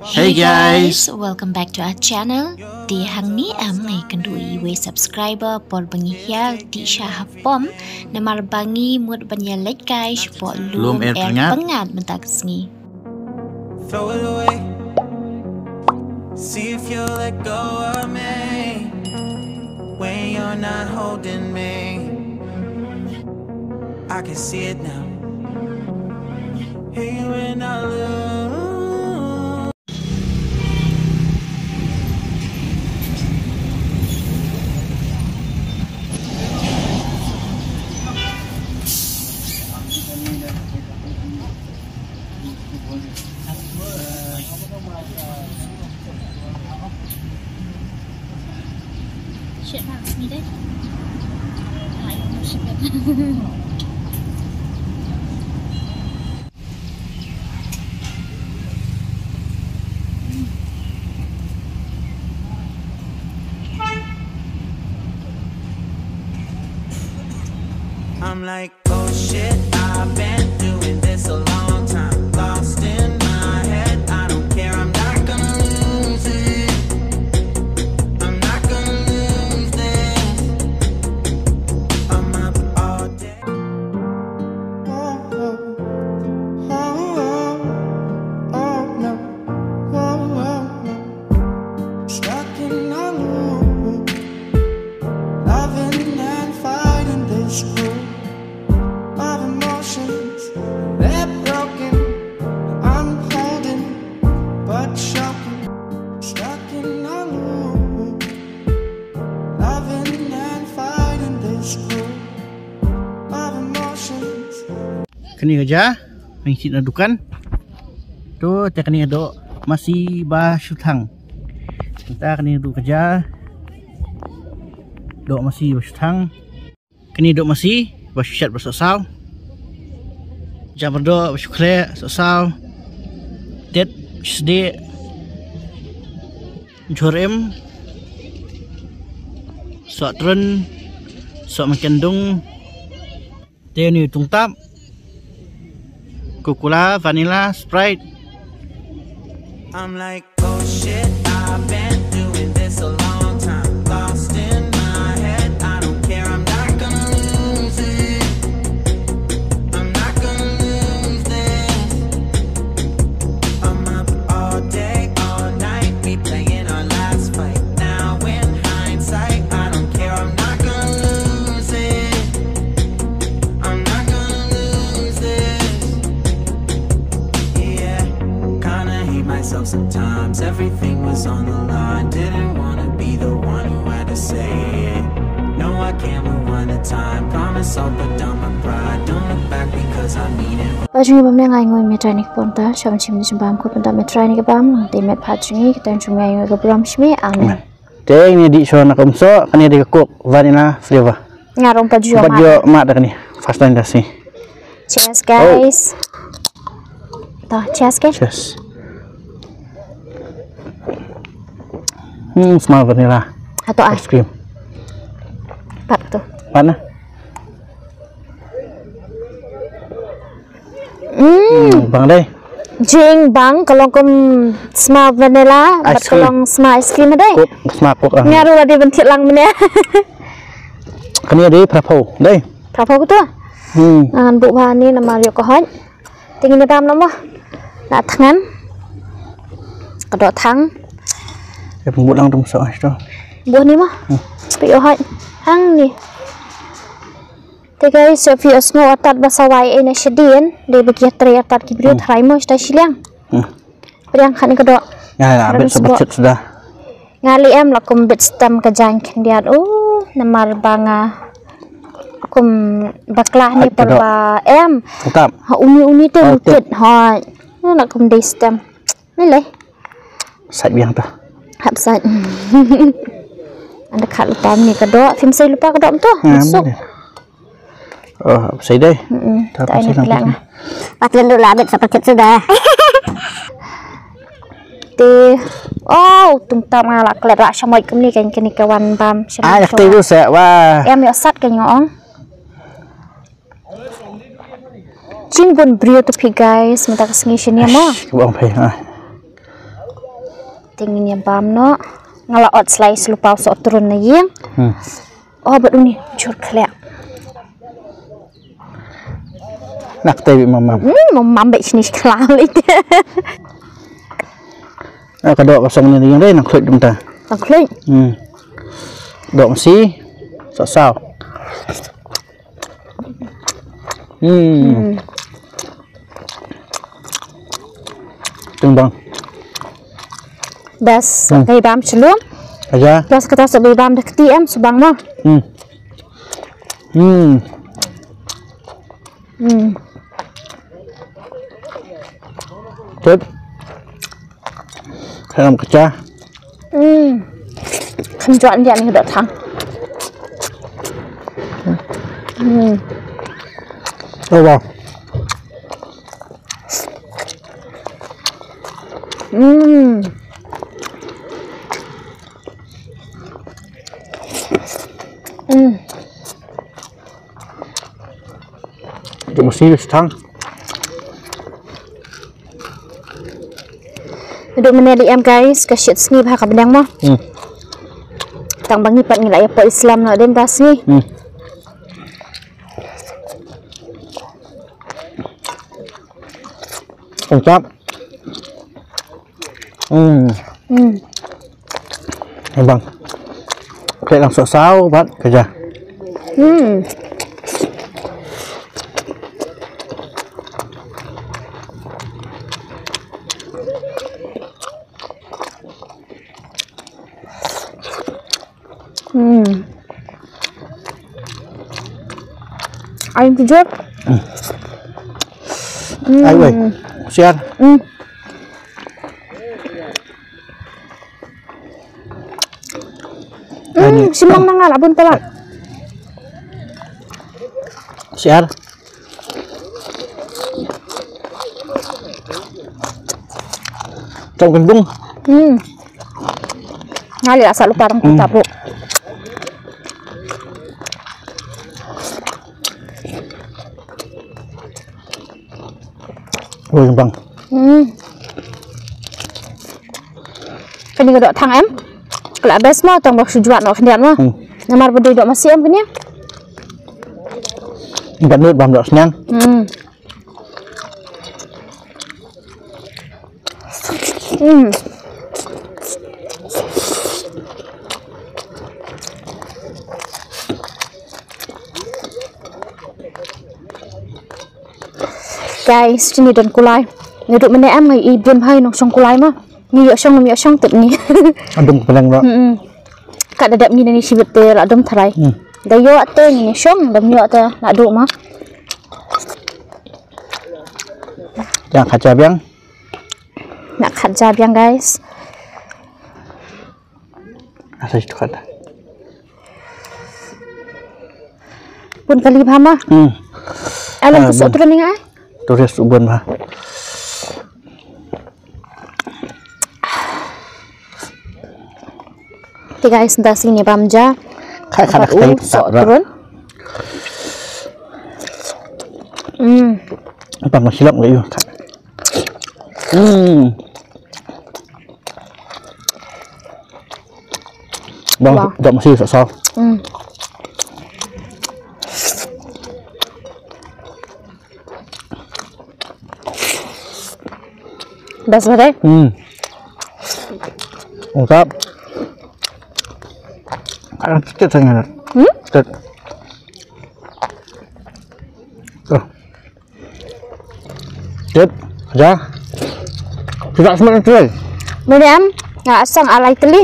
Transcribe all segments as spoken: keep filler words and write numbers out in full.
Hey guys, welcome back to our channel. Te hangne em nga ïakynduh ïa iwei subscriber por ba ngi hiar dih sha ha pom namar ba ngi mut ban ïaleit kai shapoh lum, lum er, er pyngat, pyngat mynta ka sngi. Throw it away. See if you'll let go of me when you're not holding me. I can see it now. Hey, when I look. Shit, man, it's me, Dad. I don't know shit. I'm like, oh shit, I've been doing this a long time. Lost in my head, I don't care, I'm not gonna lose it. I'm not gonna lose this. I'm up all day. Oh, oh, oh, oh, oh, no. Oh, oh, no. Stuck in a loop. Loving and fighting this group of emotions. They're broken, I'm holding, but shocking. Stuck in a loop. Loving and fighting this group of emotions. Kane ka ja, ngi shim na dukan. To, te kane ka doh masi ba shu thang. Te kane ka doh ka ja. Doh masi ba shu thang. Kane doh masi ba shu shet ba sohsaw. Jamar doh ba shu khleh sohsaw. Tet sdeh. Jhur im. Soh trun. Soh makan dung. Te ni tungtap. Coca-Cola, vanilla, Sprite. I'm like, oh shit, I've been doing this a long time. Lost in my head, I don't care, I'm not gonna lose it. I'm not gonna lose this. I'm up all day, all night, replaying our last fight. Now in hindsight, I don't care, I'm not gonna lose it. I'm not gonna lose this. Yeah, kinda hate myself sometimes. Everything was on the line. Didn't wanna be the one who had to say it. No, I can't rewind the time. Promise I'll put down my pride. Don't look back because I mean it. Ba jong ngi bym ne ngai ngoi me trai ni ka por ta. Sham shim ni shim bam kut mynta me trai ni ka bam. Te met phat jong ngi, ka tang jong ngi ngai ngoi ka bram shim. Amen. Te ngi dih shuwa na ka umsoh, kane dei ka Coke vanilla flavor. Nga rung pat ju mat. Pat ju mat da kane. First time da si. Cheers, guys. To, cheers ke? Cheers. Hmm, smell vanilla. Hato ah. Ice cream. Pat tu. Pat na. Hmm. Hmm, bang dei. Jing bang, ka long kum sma vanilla, ice cream. Bad ka long sma ice cream dei. Coke, sma Coke, ah. Nga ruh la dei ban thied lang mynne. Kane dei phra phew, dei. Phra phew tu. Hmm. Ngan buh bha ni namar ïoh ka hoi. Te ngin ïa bam noh mo. La thngan. Ka doh thang. Ïa pynbuh lang tu mo so ai to. Buh ni mo. Hmm. Phi ïoh hoi. Hang ni. Te guys, ïa phi ïohsngew artat ba sa wai ei na shadien, dei ba ki trei artat ki briew. Hmm. Tharai mo shata shiliang. Hmm. Pdiang khat ni ka doh. Nga la bit sa bit suda. Nga leh em la kum bit stem ka jaiñ khyndiat. Oh, namar ba nga kum bakla ni par ba em. Tap. Ha uni uni te mutit. Ha. Nga la kum dei stem. Ni leh. Sait biang tu. Hap sait. Anda khat lupa ni ka doh. Phim sei lupa ka doh tu. Masuk. Oh, hap sei dei. Ta ai ni lang. Pat lendu la bit sa paket suda. Te, oh, tung tam nga la klet ra shamoi kumni kan kini ka wan bam. Ah, yak te du se wa. Em ïoh sat kan ong. Jingbun briew tu phi guys, mynta ka sngi shini mo. Ka bang phi ha. Te ngin ïa bam noh. Nga la ot slice lypa u sohtrun na ïing. Hmm. Oh, bad uni jur khlek. Nak te bi mamam. Hmm, mamam bad sini sekolah lagi. Ah, ka doh ka song ni ïing dei nang khluit dum ta. Nang khluit. Hmm. Doh masi. Saw saw. Hmm. Hmm. Teng bang. Bas, hmm, kai bam chlum. Aja. Bas kata sa bai bam da kti em subang mo. Hmm. Hmm. Hmm. Tut. Khlem kacha. Hmm. Kham juat ndia ni dot thang. Hmm. Oh wow. Hmm. Hmm. Dum masi bes thang. Dum mynne li em guys, ka shit sngi bha ka bneng mo. Hmm. Tang ba ngi pat ngi la ïa poi Islam na den da sngi. Hmm. Kong chap. Hmm. Hmm. Bang. Khlek lang sok saw bad kaja. Hmm. Hmm. Ai tujur. Hmm. Ai wei. Siar. Hmm. Hmm, simang na nga la bun talat. Siar. Tong kendung. Hmm. Ngali asal lupa rang kita bu. Oi bang. Hmm. Kani ka doh thang em. Kala bes mo tang bak sujuat no khyndiat mo. Hmm. Namar ba dei doh masi em kani. Ban lut bam doh sniang. Hmm. Hmm. Guys, chini don kulai. Ngi duk mene em ngi i bun bhai nong shong kulai ma. Ngi ïoh shong ngi ïoh shong tip ngi. Adum peleng lo. Hmm. Ka da dep ngi ni shibit te la dum tharai. Hmm. Da ïoh te ngi shong dum ïoh te la duk ma. Yang khacha biang. Nak khacha biang guys. Asa itu kata. Pun kali bha ma. Hmm. Alam tu sok turun ni ngai. Turis ubon bha. Te guys, nda sini bam ja. Khai khai khai. Sok turun. Hmm. Apa masilap ngai yu. Hmm. Bang, wow. Dak masi sa sa. Hmm. Best ba dei? Hmm. Ungkap. Kadang tiket saya ngat. Hmm? Tiket. Tuh. Jep, ja. Sudah semua tu. Meriam, nga asang alai teli.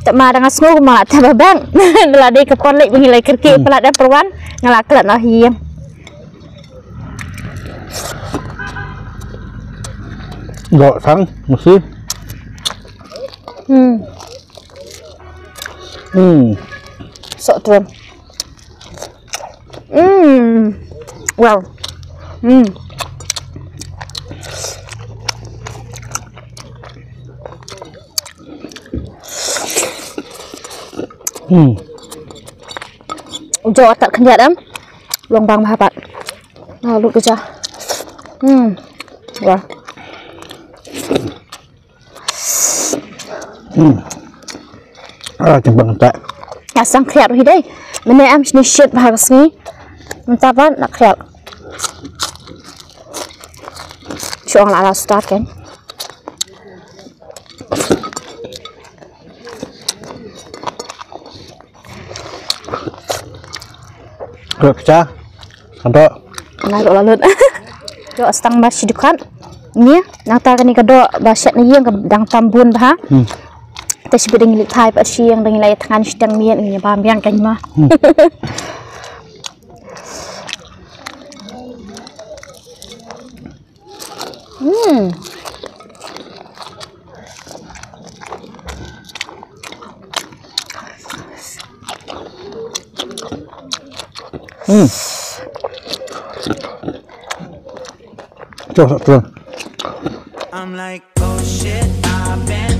Tak ma dang asngu ma tak babang. Nela dei ka pon lek bingi lai kerki hmm. Pelat dan perwan. Ngala kelat no hiem. Dok sang mesti. Hmm. Hmm. Sok tuan. Hmm. Wow. Hmm. Hmm. Ujo atat khyndiat em. Long bang mahapat. Nah, lu keja. Hmm. Wah. Hmm. Ah, jingpang ta. Ya sang khriat hi dei. Mene am shini shit bha ka sngi. Mynta ban na khriat. Chuang la la start kan. Khlem pecah. Ka doh. Nga doh lalut. Doh stang ba shi dukhat. Ni, nangta kani ka doh ba shet na ïing ka dang tam bun bha. Hmm. Te shi bidang ngi leit thai pat shi ïing dang ngi leit thngan shi tang miet ngi bam biang kan ma. Hmm. Hmm. Hmm. Tuh, tuh. I'm like, oh shit, I've been